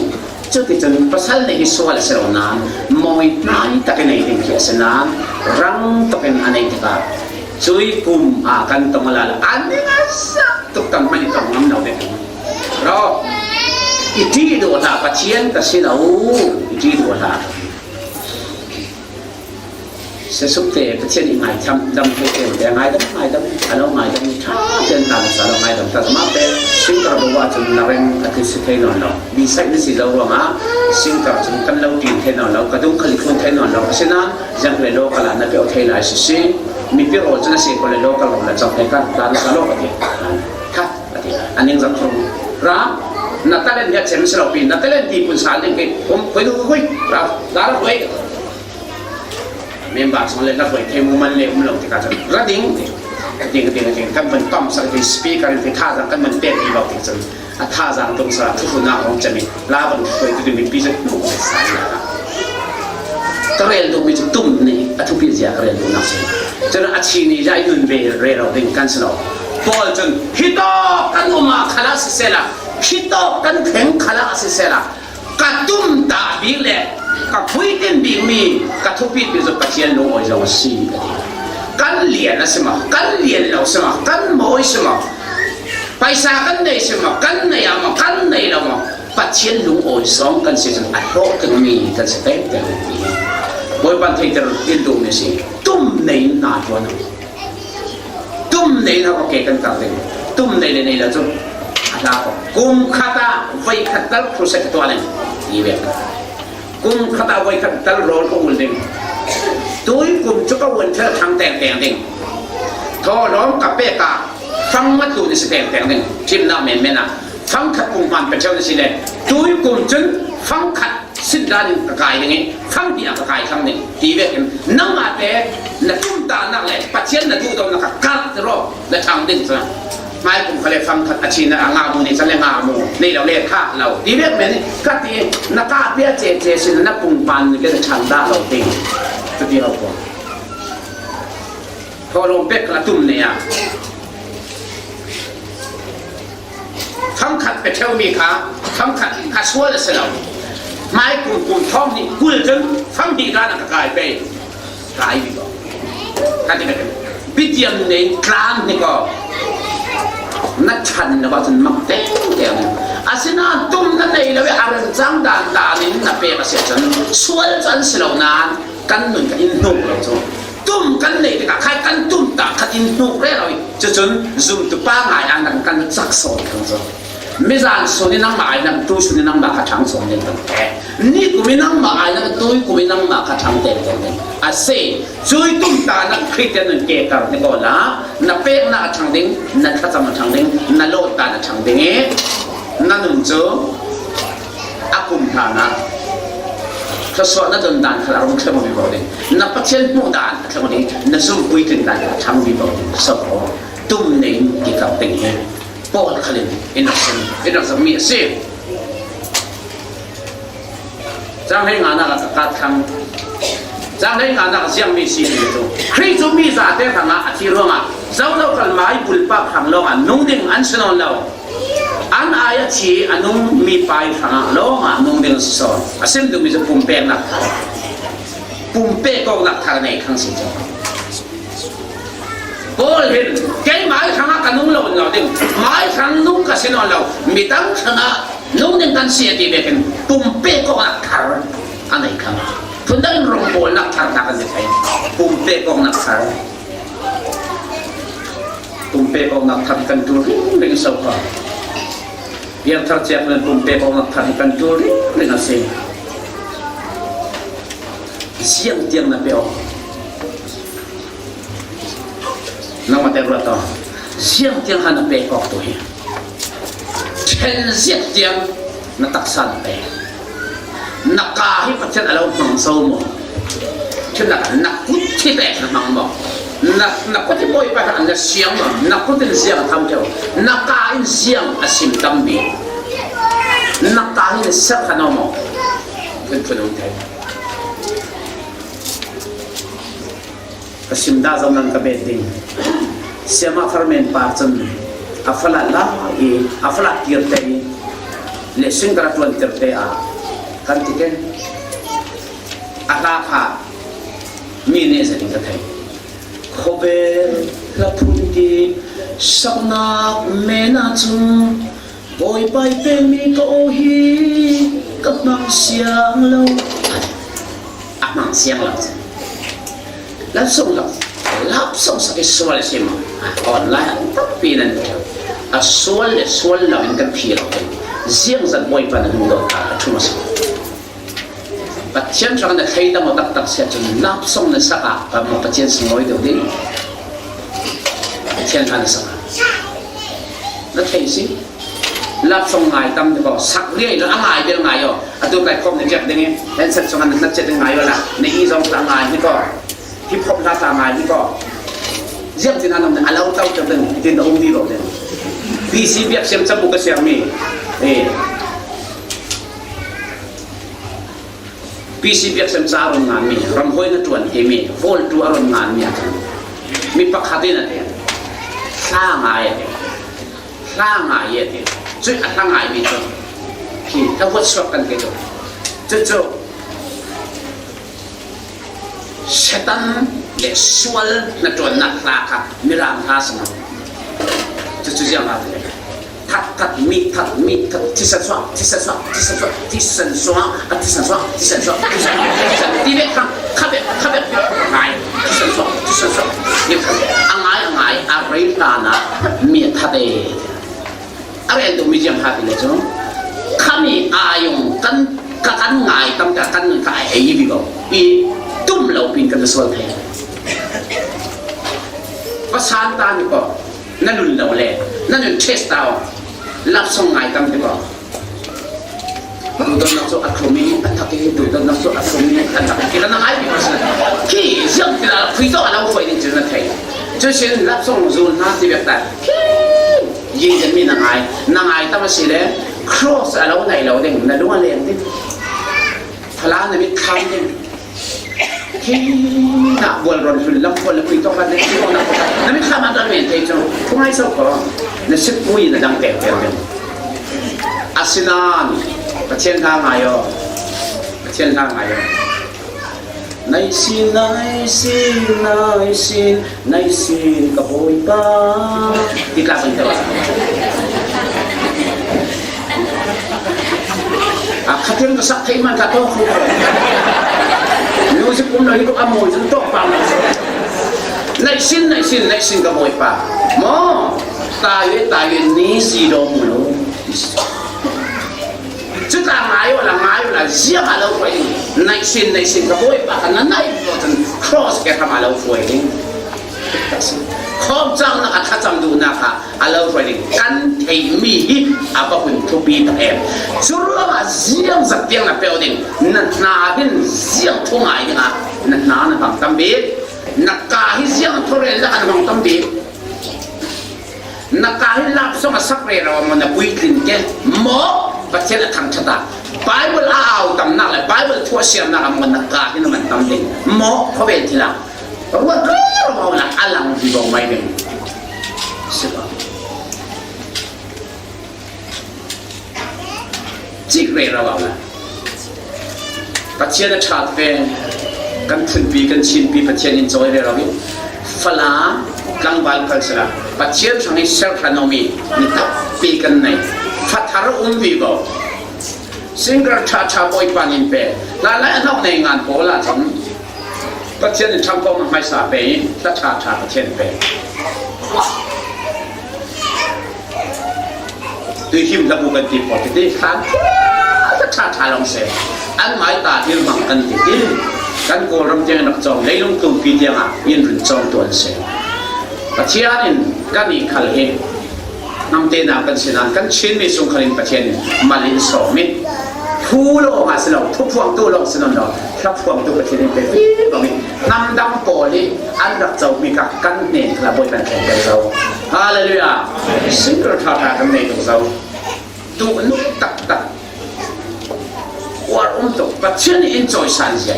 Cuticun pasal nei hi sual a si lo nan, mawi hnai takin ei ding khi a si nan, rang takin a nei tikah, cui kum a kan tong a lal, a ning a zak tuk kan hmanh i tong ngam lo ding. Ro, i ṭih dawh hlah Pathian ka si lo, i ṭih dawh hlah. Sesuk te Pathian i ngaidam, dam thei te, te ngaidam, ngaidam, a lo ngaidam, ṭha te an hna sa lo ngaidam, ta zama te, singkar bo ah cun na reng a ti si thei nawn lo. Bi saih na si zo ruangah, singkar cun kan lo ṭin thei nawn lo, ka dung khal i thlun thei nawn lo. Asinain, ziang le local ah na peuh thei lai sisi, mipi rawl cun a si ko le local rawl a cang thei kan, ta na sa lo a ti. Khat, a ti. A ning zak thum. Ra, na talent nia chem si lo pi, na talent ti pun sa ning ke, um, khui, khui, khui, ra, ra, ra, khui. Member chung le na voi thei mu man le um lo tikah cun ra ding, ding, ding, ding, kan van tom sak ti speaker in ti thazaang kan van pek ti lo ti cun a thazaang tung sa thuhun ah hong cami la van voi tu ding pi cun hnu sa ni la. Ka rel duh mi cu tum ni a thupi zia ka rel duh nak si. Cun a chi ni zia i nun ve rero ding kan si lo. Paul cun hi tawk kan um ah khalah siseh la, hi tawk kan thleng khalah siseh la, ka tumtah bik le ka puitin bikmi ka thupit bik cu Pathian lungawi zong a si, ka ti. Kan lian a si maw, kan lian lo si maw, kan mawi si maw, paisa kan nei si maw, kan nei a maw, kan nei lo maw, Pathian lungawi zong kan si cun a hlawh dingmi kan si pengpeng, ti Bawipa theihter in duhmi a si. Tum nei in hna tuan. Tum nei in a ke kan kar ding. Tum nei le nei lo cu a hla ko. Kum khat ah voi khat tal crusade ka tuah ning. Ti ve. Kum khat ah voi khat tal rawl ka ul ding. Tui kum cu ka vun thel thang tengteng ding. Thawhlawm ka pek ah fang matu ni si tengteng ding. Thimnak menmen ah fang khat pumhman pe ṭheu ni si le tui kum cun fang khat Sindan in ka kai ding i, fang bia ka kai thlang ding. Ti vekin, nangmah te na tumtahnak le Pathian na duhdawtnak kha kar te raw, na thang ding cun. Hmai kum kha le fang khat a chin a ngah mu nih chan le ngah mu, nei lo le kha lo. Ti vek men i, ka ti, na kah bia cece sin na pumhman nih le na thang dah lo ding. Cuti lo ko. Thawhlawm pek kha tum ne ah. Fang khat pe ṭheumi kha, fang khat kha sual a si lo. Hmai kum kum thawng nih kul cun fang hnih dan a ka kai pei. Kai bik ko. Ka ti ka ti. Bitiam nei tlan hnik ko. Na ṭhan lo ahcun mak tengteng. Asinain tum na nei lo i a remcang dan dan in na pek a si ahcun sual cu an si lo nain kan nun kan in hnuk lo cu. Tum kan neih tikah khai kan tum ta khat in hnuk rero i cucun zumtu pa ngai ah nan kan cak sawn thang cu. Mizan sun i nangmah ai nan tu sun i nangmah kha thang sawn ding kan te. Ni kum i nangmah ai nan tu i kum i nangmah kha thang deng deng ding. A si, cui tum ta nan Khristian nun ke kar ni ko la, na peknak a thang ding, na thlacam a thang ding, na lawt dan a thang ding i na nun cu a kum hlan ah thluasuah na don dan khal a rung thleng aw vivo ding. Na Pathian hmuh dan a thleng aw ding, na zumpuitlin dan khal a thang vivo ding. So, tum nei in kikap ding hi Paul khal in in rak sim, in rak zangmi a si. Cang hlei nganak ah ka thang. Cang hlei nganak ah ziangmi si ti cu Khrih cu mi zate hrangah a thi ruangah zozo khal mai bulpak hrang lawngah nung ding an si nawn lo. An ai a thi a nung mi pai hrangah lawngah nung ding a si sawn. A sim duhmi cu pumpeknak thar. Pumpek kawknak thar nei khang si cu. Paul hin, "Kei mai hrangah ka nung lo, lo ding. Mai hrang nung ka si nawn lo. Midang hrangah nung ding kan si," a ti vekin pumpek kawknak thar a nei khang. Phundang in rongbawlnak thar hna kan ti thei. Pumpek kawknak thar. Pumpe ko nak thar kan tul ring ring sau pa. Biar thar ciak len pumpe ko nak thar kan tul ring ring asi. Siang tiang na peo. Nang mate rua to. Siang tiang hana pe kok tu hi. Then ziat tiang na taksa na pe. Na ka hi Pathian a lo hmang zo maw? Thil na, na kut hi te na hmang maw? Na, na kut hi Bawipa na siang maw? Na kut in ziang a tham theu. Na ka in ziang a sim tam bik. Na ka hi na sak kha no maw? Phun phun um thei. Ka sim dah zo nan ka bet ding. Siama farmen pa cun a fala la i, a fala tir te i, le sing kara tuan tir te a kan ti ken. A hla kha mi ne zat in ka thei. Khawvel hla phun ki saknak men ah cun Bawipa i pekmi ka aw hi ka hmang siang lo. A hmang siang lo. Love song lo. Love song sak i sual a si maw? Online ah tampi nan hmuh. A sual le sual lo in kan philh lo. Ziangzat Bawipa na hmuh dawh ta a ṭhum a si. Pathian hrang na thei tam aw taktak si ahcun love song na sak ah, pa maw Pathian sunglawi deuh ding. Pathian hna na sak ah. Na thei si. Love song ngai tam te ko, sak riai lo, a ngai bel ngai aw. A tu kai khawm na ciak ding i, handset song an na ciak ding ngai aw la. Na i zong ta ngai hi ko. Hip hop hla ta ngai hi ko. Ziang tin an om na a lo tau ciak ding, tin na um di lo ding. P C biak siam cabu ka siang mi. Eh. P C biak siam ca a run ngan mi, ramhuai na tuan ti mi, hall tu a run ngan mi a kan. Mi pakhat in a ti. Hla ngai a ti. Hla ngai a ti. Cui a hla ngai mi cu. Hi, hla huat suak kan ti tu. Cu cu. Satan le sual na tuan nak hla kha, mirang hla sanga. Cu cu ziang hla ti. That, that, mi that, mi that, thisen suah, thisen suah, thisen suah, thisen suah, a thisen suah, thisen suah, thisen suah, thisen suah, ti ve kha, kha ve, kha ve, ngai, thisen suah, thisen suah, mi that, a ngai, a ngai, a rei ta na, mi that e. A rel tu mi ziang ha ti le cu, kha mi a yong kan, ka kan ngai tam ta kan nun kha a ei vi ko. I tum lo pin kan sual thei. Pasan ta ni ko. Na nun lo le, na nun test ta aw. Love song ngai tam te ko. Duhdawtnak cu a thlum i a thak i, duhdawtnak cu a thlum i a thak i, na ngai bik a si. Khi ziang ti la phui tawh a lo hruai ding cu na thei. Cu sin love song zul hna ti bek ta. Khi yin kan mi na ngai, na ngai tam a si le, cross a lo nei lo ding, na lung a leng ding. Fala na mit thlam ding. Khi na bual rawn hlun lam pawl le pui tawk kan na khi na, na mit thlam an ral men thei cu. Thu ngai so ko. Na sik pui na dang tel tel ding. Asinan Pathian hna ngai aw. Pathian hna ngai aw. Naisin, naisin, naisin. Naisin ka Bawipa. Ti tla kan tawh. A khatin ka sak thei man ka tawk. Music um lo hi tuk a mawi zung tawk pah lo. Naisin, naisin, naisin ka Bawipa. Maw? Tawi, tawi, ni si daw mu lo. Cuta ngai awla, ngai awla, ziang a lo hruai ding. Naisin, naisin ka Bawipa kha na nai lo cun cross ke hrang a lo hruai ding. Khawmcang nak a thlacam duhnak kha a lo hruai ding. Kan theihmi hi a va hun thupi ta em. Curuangah ziang zat tiang na peuh ding. Na hna hin ziang thu ngai ding ah na hna na hmang tam bik. Na ka hi ziang thawrel dah an hmang tam bik. Na ka hi love song a sak rero maw, na puitlin ke maw, Pathian a thangṭhat a. Bible a au tamnak le Bible thu a siamnak a maw, na ka hi na man tam ding maw, khawvel thil ah ruat rero maw, na a lang hi bo mai ding. Si ba. Cik rero au la. Pathian a ṭhat ve, kan phunpi, kan Chinpi Pathian in cawi rero i, fala tlangval kal sila, Pathian hrang i ser hlan awmi mi tampi kan nei. Fathar um vivo. Singer ṭha ṭha Bawipa nin pe. Hlanlai a hnawk nei ngan pawl ah cun Pathian in ṭhangkhawm a hmaisa pe i, hla ṭha ṭha Pathian pe. Him la bu kan ti pawl tete, thla, thla, thla, thla long se. An mai ta thil mang kan ti ti. Kan Kawlram tiang rak cawm, leilung tumpi tiang ah in run cawm tuan se. Pathian in kan i khal hi. Namte na kan sinan, kan Chin mi sung khalin Pathian in malin sawm in. Thu lo nga si lo, thu phuang tu long sinan lo. Thla phuang tu Pathian in pe pi bang in. Namdang pawl hi, an rak cawm mi ka kan nen khala boi kan khen zo. Hallelujah. Single thla thla kan nei zo. Tu nu tak tak. War um tu Pathian in choi san zia.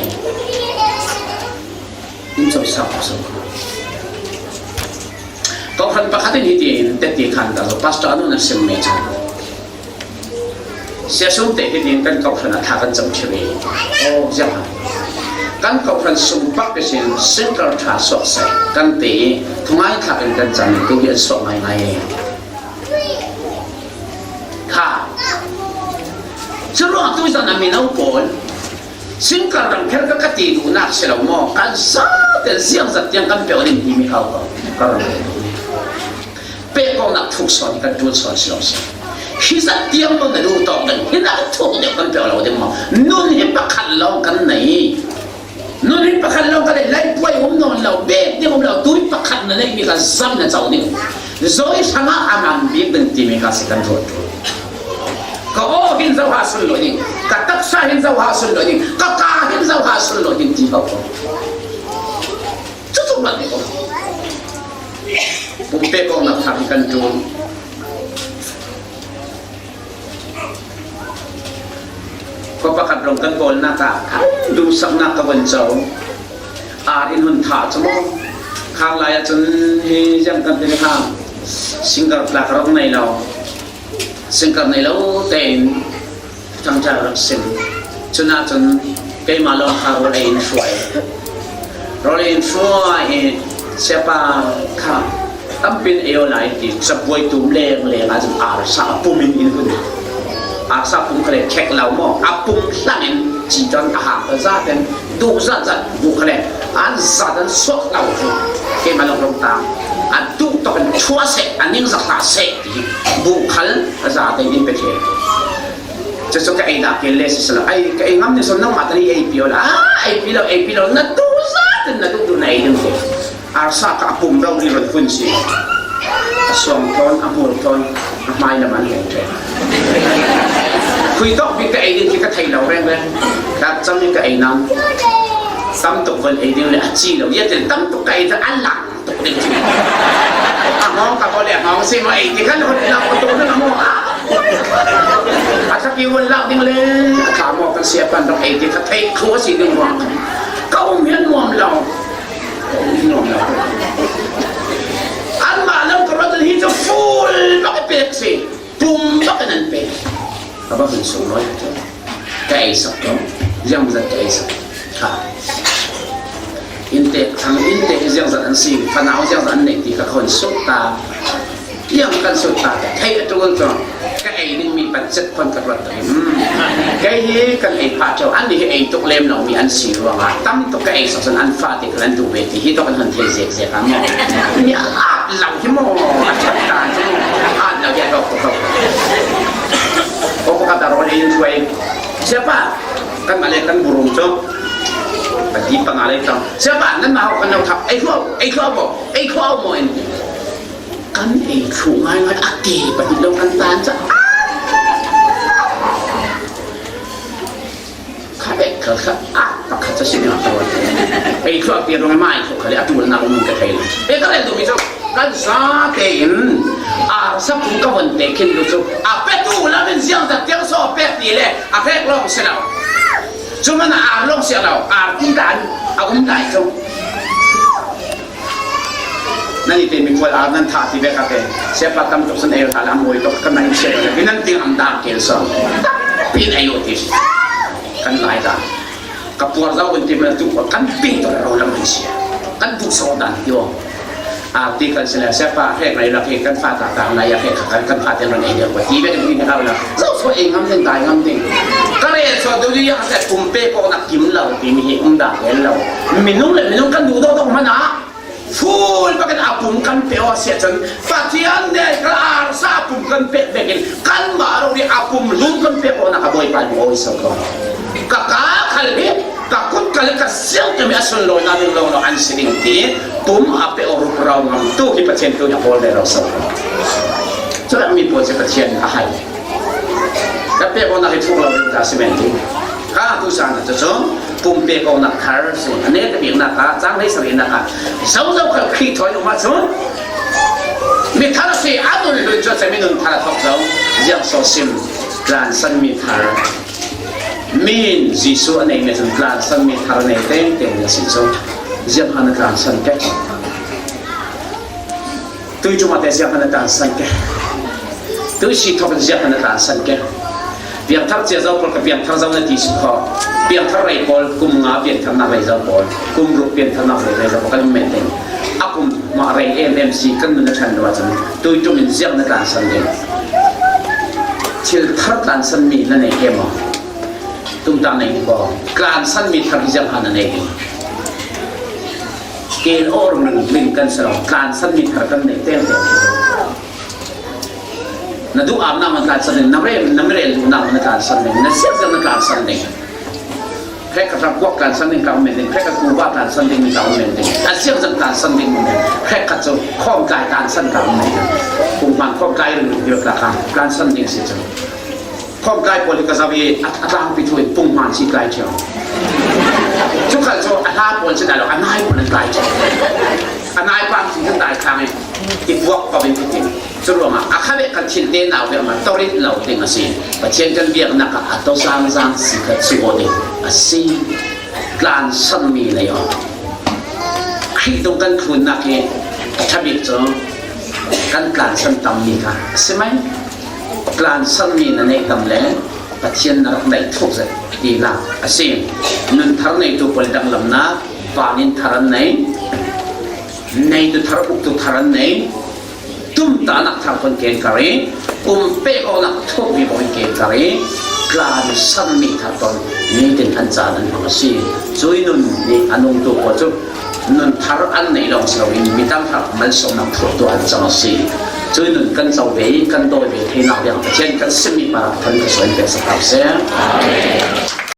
In choi sa pa so. Kau han pakhat in hitin te ti khan ta zo. Pastor anu na sim me chan. Sia sum te hitin kan kau han a tha kan cham chhe ve. Oh, zia ha. Kan kau han sum pak ke sin single thla sok sai. Kan te thungai thla kan kan cham tu hi an sok ngai ngai. Kha. Churuang tu zan a mi no pawl. Singkar dang kher ka ka ti duh nak si lo maw. Kan sa te ziang zat tiang kan peuh ding hi mi khau ka. Ka rang. Peh kong nak thuk sawn kan tul sawn si lo si. Hi zat tiang lo na duh tawk ding. Hi nak thuk deuh kan peuh lo ding maw. Nun hi pakhat lo kan nei. Nun hi pakhat lo ka lei, lai puai um nawn lo, bek ding um lo, tui pakhat na lei mi ka zam na chau ding. Zoi sanga a man bik ding ti mi ka si kan ruat. Ka aw hin zo ha sun lo ding, ka taksa hin zo ha sun lo ding, ka ka hin zo ha sun lo ding ti ho. Chu chu man ko. Pumpe ko na thak kan tu. Ko pakhat rong kan bawlnak ah, an duhsaknak ka von co. Ar in hun thah cu maw? Khang lai ahcun hi ziang kan ti kha. Single plak rak nei lo. Single nei lo tein thangṭhat rak sim. Cun ahcun keimah lawng kha rawl ei in hruai. Rawl ei in hruai i siapa kha tampi in ei aw lai ti cabuai tum leng leng ah cun arsa a pum in in hun. Arsa pum kha le khek lo maw? A pum hlang in ci ton a hang ka za ten duh zat zat buh kha le an zat an suak lo cu keimah lawng rong ta a duh tok in thua seh, a ning zak hlah seh ti buh khal a za ten in pe khe. Cucu ka ei dah kel le si sala. Ai, ka ei ngam ni so nangmah tali ei pi aw la. Ah, ei pi lo, ei pi lo. Na tu za tin na duh duh na ei ding te. Arsa ka a pum rau ri ron hun si. A suang ton, a hmul ton, a hmai lam an heng te. Khui tawk bik ka ei ding ki ka thei lo reng reng. Dak cang ni ka ei nam. Tam tuk von ei ding le a ci lo. Ya tin tam tuk ka ei ta an lang. Tuk ding ci. A hmawng ka kaw le a hmawng si maw ei ti khan hun lo ka tuk ding a hmawng a. A thak i hun lak ding le a thla maw kan siapa rak ei ti kha theih khua si ding ruang khan ka um hian nuam lo. Ka um hian nuam lo. Anmah lam ka ruat hi cu full bak i pek si. Pum bak in an pe. A va hun sung lawi cu ka ei sak ṭawng. Ziangzat ka ei sak ṭha. Inntek thang inntek hi ziangzat an si, fanau ziangzat an neih ti kha ka hun sut ta. Ziang kan sut ta ka theih a ṭul ṭawng. Ka ei ding mi budget khon ka ruat ṭawng. Hmm. Kei hi kan ei phah ṭheu, an nih hi ei tuk lem lo mi an si ruangah tam tuk ka ei sak cun an fate khal an duh ve ti hi tawk an hun thei zekzek ah maw? Mi a at lo hi maw? A ṭhat dan cu maw? A at lo hi a tawk tuk lo. Ko pakhat a rawl in thuai. Siapa, kan male kan burung cu. Ka di panga lei tang. Siapa, nan ma ho kan lo thap. Ei thluau, ei thluau maw? Ei thluau maw in? Kan ei thluh ngaingai a ke pahnih lo kan tan ca. Kha bek khal kha a pakhat ca si ding a ka ruat. Ei thluak ti ruang mai thluak khal a tul nak um ka thei lo. E ka rel duhmi cu kan zate in arsa pum ka von te khin lu cu a petu lam in ziangzat tiang saw pek ti le a hrek lawng si lo. Cu man a ar lawng si lo, ar ti dan a um lai cu. Nan i te mi kual ar nan thah ti ve ka te. Siapa tam tuk san ei thah lam oi tuk kan nan i sia lo. Nan ting am dak kel so. Pin ei o ti. Kan lai ta. Ka puar zau kan ti man tu kan pin to ro lam kan sia. Kan bu so dan ti o. A ti kan sia siapa he ngai la he kan fa ta ta ngai ya he kan kan fa te ron ei ko ti ve kan ni ka la. Zau so ei ngam den dai ngam den. Ka re so du ya se kum pe ko na kim lo ti mi he um da he lo. Minung le minung kan du do do mana. Full pakin a Pum kan pe aw sia cun, Pathian nih ka arsa pum kan pe bekin, kanmah ruangah a pum lum kan pe awnak a Bawipa nih awi so ko. Ka ka khal hi, ka kut khal hi, ka siangtimi a sunlawina ding lo lo an si ding ti, pum a pe aw ruk rau ngam tu hi Pathian tu hi a bawl ve lo so ko. Cun mi pawl cu Pathian a hai. Ka pek awknak hi thuk lo ding ka si men ti. Ka tu san cu cu pum pek awknak thar si. A nek a biknak ah, cang hlei sarihnak ah, zozo khal Khrih thawi awk ahcun mi thar si, a nun hlun cu a cemi nun thar a thok zo. Ziang so sim, tlansan mi thar. Mi in Jesuh a neimi cun tlansan mi thar a nei tengteng a si cu. Ziang han a tlansan kek. Tui cu mah te ziang han a tlansan ke. Tui si thawk in ziang han a tlansan ke. Piangthar cia zo pawl ka piangthar zo na ti si kho. Piangthar rei pawl kum nga piangtharnak rei zo pawl. Kum ruk piangtharnak rei rei zo pawl kan um men ding. A kum mah rei em em si kan nun a ṭhan lo ahcun tui ṭum in ziang na tlansan ding. Thil thar tlansan mi na nei ke maw? Tumtang nei ko. Tlansan mi thar hi ziang han a nei ding. Kel aw ringring kan si lo, tlansan mi thar kan nei tengteng. Na duh am nak man tlansan ding, na rem, na mirel duh nak man tlansan ding, na siangzang na tlansan ding. Hrekkhat ram kuak tlansan ding tla um men ding, hrekkhat kuba tlansan ding mi tla um men ding, a siangzang tlansan ding mi men, hrekkhat cu khawmtlai tlansan tla um men ding. Kum hman khawmtlai ringring tla kha tlansan ding si cu. Khawmtlai pawl hi ka zoh i a, a tlangpi thu in pung hman si tlai ṭhiam. Cu khal cu a hla pawl si tlai lo, a nai pawl in tlai ṭhiam. A nai pang si tlai thlang i i puak ko in ti. Cu ruangah a kha ve kan thil te nau ve ma torit lo ding a si. Pathian kan biaknak ah a to zangzang si kha cu aw ding a si. Tlansan mi nei aw. Khrih dong kan thlunnak hi a ṭha bik cu kan tlansan tammi kha a si mai. Tlansan mi na neih tam le Pathian na rak neih thuk zet tinak a si. Nun thar neitu pawl danglamnak, van in thar an nei, neitu thar, uktu thar an nei, tumtahnak thar pawl kenkar i, pum pek awknak thukmi pawl kenkar i, tlansan mi thar pawl nitin an caan an hmang a si. Cui nun nih a nungtu pawl cu nun thar an neih lawng si loin midang thar malsawmnak phurtu an cang a si. Cui nun kan co ve i kan dawi ve theinak ding Pathian kan simmi parah kan ka suan pek sak seh.